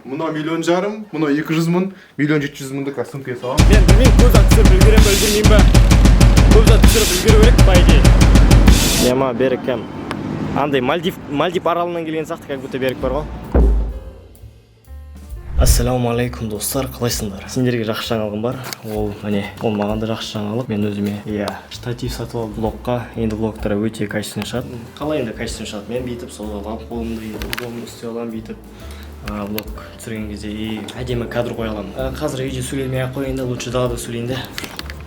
Мынау 1,5 миллион, мынау 200 мың, 1,7 миллион қазір сумкаға саламын. Мен білмеймін, көп зат түсіріп үлгеремін ба, үлгермеймін ба. Көп зат түсіріп үлгеру керек по идее. Яма, Берік кәм. Андай Мальдив аралынан келген сияқты, как будто Берік бар ғой. Ассалаумағалейкум, достар, қалайсыңдар? Сендерге жақсы жаңалығым бар. Ол міне, ол маған да жақсы жаңалық. Мен өзіме, иә, штатив сатып алдым влогқа. Енді влогтар өте качественный шығады. Қалай енді качественный шығады? Мен бүйтіп соза аламын қолымды, енді удобно істей аламын бүйтіп. Влог түсірген кезде и әдемі кадр қоя аламын. Қазір үйде сөйлемей ақ қояйын да, лучше далада сөйлейін да.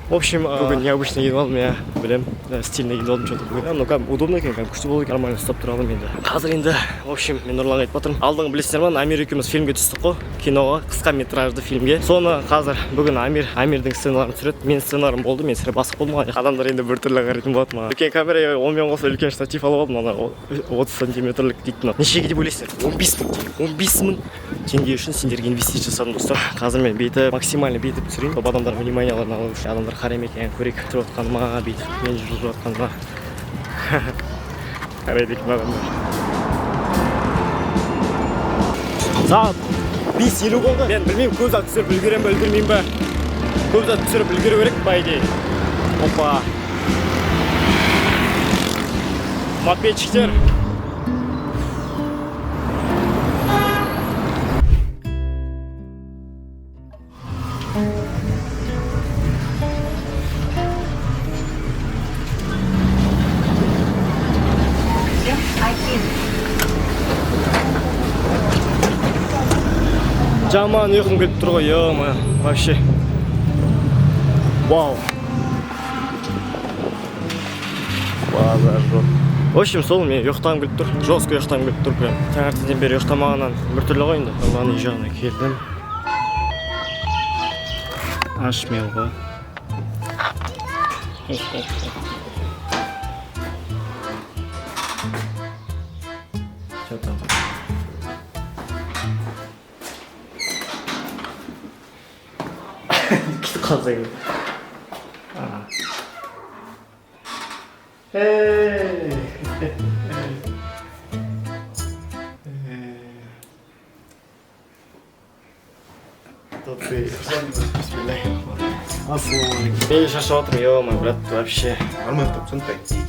В общем, бүгін необычно киініп алдым, иә, білем, стильно киініп алдым что-то бүгін. Ну, кәдімгі удобно екен, кәдімгі күшті болды екен, нормально ұстап тұра алдым енді. Қазір енді, в общем, мен Нұрланға айтып жатырмын. Алдыңғы білесіздер ма, Амир екеуміз фильмге түстік қой, киноға, қысқа метражды фильмге. Соны қазір бүгін Амирдің сценаларын түсіреді. Менің сценаларым болды, мен сірә басып болдым ғой. Адамдар енді біртүрлі қарайтын болады маған. Үлкен камера, онымен қоса үлкен штатив алып алдым, ана 30 сантиметрлік дейді мынау. Нешеге деп ойлайсыздар? 15 мың теңге. 15 мың теңге үшін сендерге инвестиция жасадым, достар. Қазір мен бүйтіп максимально бүйтіп түсірейін, чтобы адамдар вниманияларын алу үшін. Адамдар қарай ма екен, көрейік, түсіріп жатқаныма, бүйтіп мен жүріп жатқаныма қарайды екен адамдар. Сағат 5:50 болды. Мен білмеймін, көп зат түсіріп үлгеремін ба, үлгермеймін ба. Көп зат түсіріп үлгеру керек по идее. Опа, мопедчиктер. Жаман ұйқым келіп тұр ғой, ё, вообще. Вау. Базар жоқ. В общем, сол мен ұйықтағым келіп тұр. Жестко ұйықтағым келіп тұр прям. Таңертеңнен бері ұйықтамағаннан біртүрлі ғой енді. Нұрлан үй жағына келдім. Аш мен ғой. Че там? Кетіп қалса екен. Эй! Мен шаршап жатырмын, ё, брат, вообще. Нормально ұйықтап тастадым, по идее.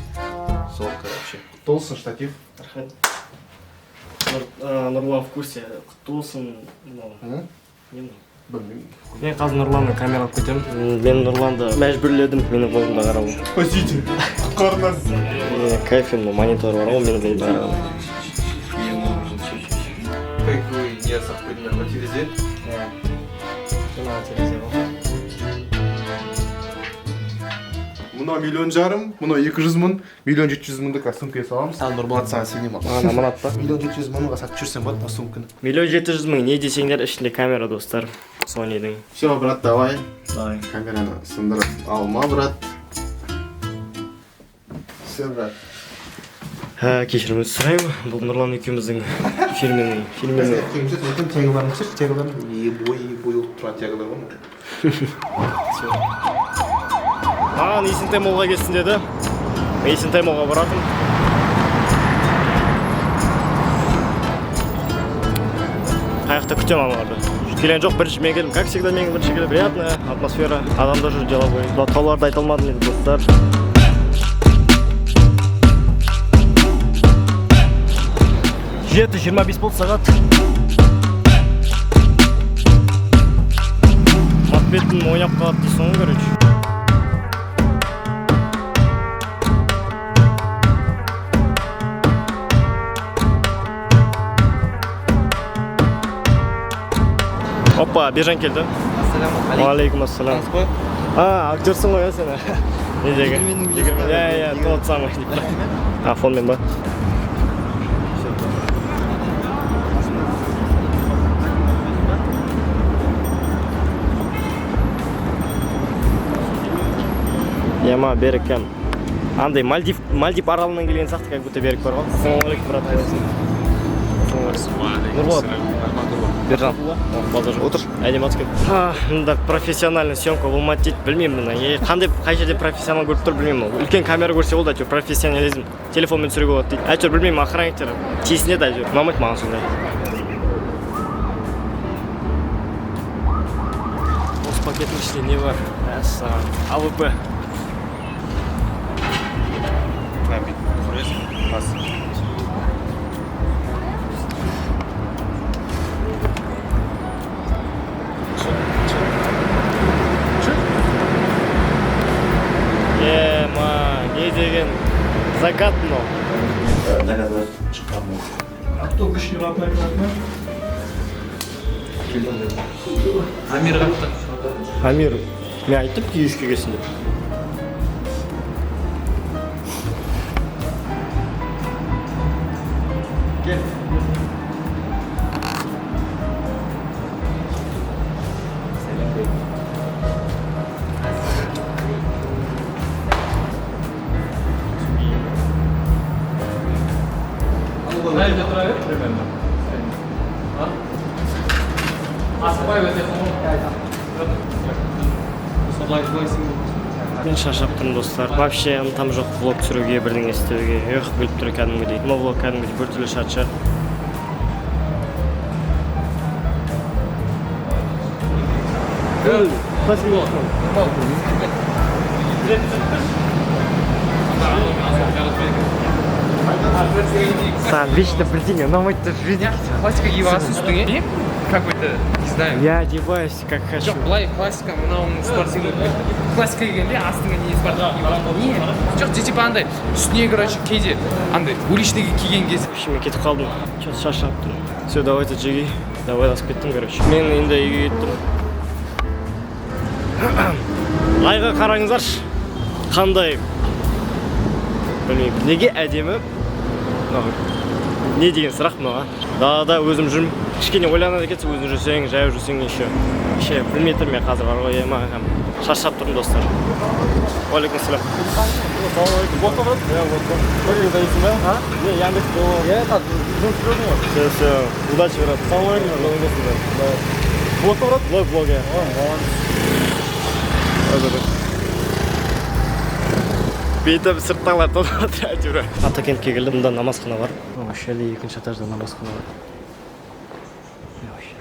Солка вообще. Құтты болсын штатив. Рахмет. Нұрлан в курсе, құтты болсын, мынау. М? Не мынау? Білмеймін. Мен қазір Нұрланның камера алып кетемін. Мен Нұрланды мәжбүрледім менің қолымда қарауға. Спасите, құтқарыңдар. Кайф енді, монитор бар ғой менің қолымда қараған. Кайфуй, не ұсақ қойдыңдар ма терезе? Иә. Жаңағы терезе ғой. Мынау 1,5 миллион, мынау 200 мың, 1,7 миллион қазір сумкаға саламыз. Ал Нұрболат, саған сенемін. Маған аманат па? 1,7 миллионға сатып жүрсем болады мына сумканы. 1,7 миллион не десеңдер, ішінде камера, достар. Sony'дің. Все, брат, давай. Давай. Камераны сындырып алма, брат. Все, брат. Кешірім сұраймын. Бұл Нұрлан екеуміздің фирменный. Тягаларын түсірші, тягаларын. Ебой, ебой болып тұрған тягалар ғой. Маған Есентай молға келсін деді. Мен Есентай молға баратырмын. Қай жақта күтемін аналарды? Келген жоқ, бірінші мен келдім. Как всегда, мен бірінші келдім. Приятная атмосфера. Адамдар жүр деловой. Тауларды айта алмадым енді, достар. 7:25 болды сағат. Мопедім ойнап қалады дейсің ғой, короче. Опа, Бержан келді. Уағалейкум ассалам. А, актерсың ғой, иә, сен? Недегі? Иә, иә, тот самый. А, фонмен ба? Яма, Берік кәм. Андай Мальдив аралынан келген сияқты, как будто Берік бар ғой. Ассалаумағалейкум, брат, айбасын. Ассалаумағалейкум. Нұрболат. Бержан. Базар жоқ. Отыр. Әдемі атып кетті. Мында профессиональный съемка болмады дейді, білмеймін мына. Қандай, қай жерде профессионал көріп тұр, білмеймін. Үлкен камера көрсе болды, әйтеуір профессионализм. Телефонмен түсіруге болады дейді. Әйтеуір білмеймін, охранниктер тиісінеді әйтеуір. Ұнамайды маған сондай. Пакеттің ішінде не бар? Мәссаған, АВП. Мына бүйтіп түсіресің, бас. Ема, не деген закат мынау. А Амир қайтты. Амир, мен айттым күйішке келсін деп. Кел. Мына жерде тұра бер примерно. А? Асықпай өтесің ғой. Былай былай. Мен шаршап тұрмын, достар. Вообще ынтам жоқ влог түсіруге, бірдеңе істеуге. Эх, біліп тұр кәдімгідей. Мына влог кәдімгідей біртүрлі шығатын шығар. Спасибо. Саған вечно бірдеңе ұнамайды деп жүреді. Классика киіп аласың үстіңе. Не? Какой-то, не знаю. Я одеваюсь как хочу. Жоқ, былай классика, мынауың спортивный болып кетті. Классика кигенде астыңа не спортивный киіп аласың. Не? Жоқ, типа андай үстіне, короче, кейде андай уличныйге киген кезде. В общем, мен кетіп қалдым. Че-то шаршап тұрмын. Все, давайте, жеги. Давай, асып кеттім, короче. Мен енді үйге кеттім. Айға қараңыздаршы. Қандай, білмеймін, неге әдемі. Мынау не деген сұрақ мынау, а? Далада өзім жүрмін. Кішкене ойланады екенсің, өзің жүрсең, жаяу жүрсең еще. Вообще білмей тұрмын мен қазір бар ғой, ема, шаршап тұрмын, достар. Уағалейкум ассалам. Ассалаумағалейкум. Брат? Иә, вот. Дайынсың ба? А? Не, Яндекс. Я это, жұмыс істеп ғой. Все, все. Удачи, брат. Ассалаумағалейкум. Блог, брат? Блог, блог, иә. Молодец. Бүйтіп сырттағылар толып жатыр әйтеуір. Атакентке келдім, мында намазхана бар. Осы жерде екінші этажда намазхана бар. Міне вообще.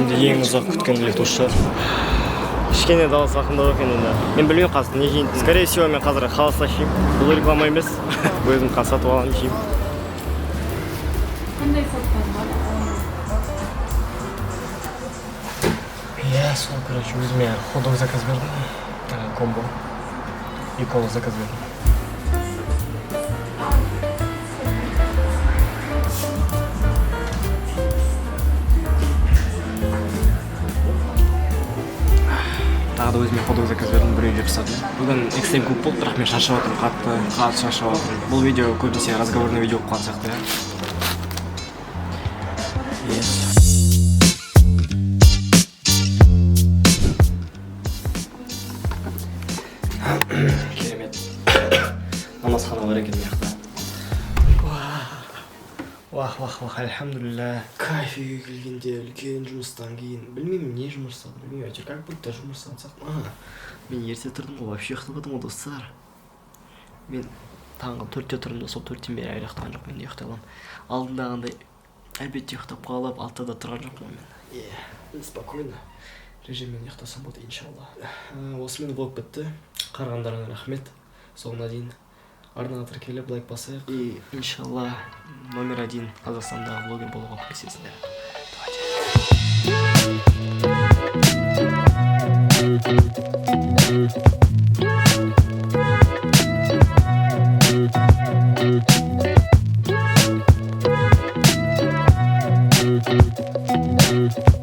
Енді ең ұзақ күткен лифт осы шығар. Кішкене дала салқындау екен енді. Мен білмеймін қазір не жейін. Скорее всего, мен қазір халаса жеймін. Бұл реклама емес. Өзім қазір сатып аламын, жеймін. Қандай сорттар бар? Иә, сол, короче, өзіме хот-дог заказ бердім. Комбо. И кола заказ бердім. Тағы да өзіме хот-дог заказ бердім, біреу жеп тастадым. Бүгін экстрим көп болды, бірақ мен шаршап жатырмын қатты, қатты шаршап жатырмын. Бұл видео көбінесе разговорный видео болып қалған сияқты, иә. Yes. Керемет. Намазхана бар екен мына жақта. Уах, уах, уах, альхамдулилля. Кайф үйге келгенде үлкен жұмыстан кейін. Білмеймін, не жұмыс жасадым, білмеймін, әйтеуір как будто жұмыс жасаған сияқтымын. А, мен ерте тұрдым ғой, вообще ұйықтамадым ғой, достар. Мен таңғы 4-те тұрдым да, сол 4-тен бері әлі ұйықтаған жоқпын, енді ұйықтай аламын. Алдындағындай обедте ұйықтап қалып, 6-да тұрған жоқпын мен. Е, спокойно. Режиммен ұйықтасам болады, иншалла. Осымен влог бітті. Қарағандарыңа рахмет. Соңына дейін арнаға тіркеліп, лайк басайық. И иншалла номер 1 Қазақстандағы блогер болуға көмектесесіңдер. Давайте.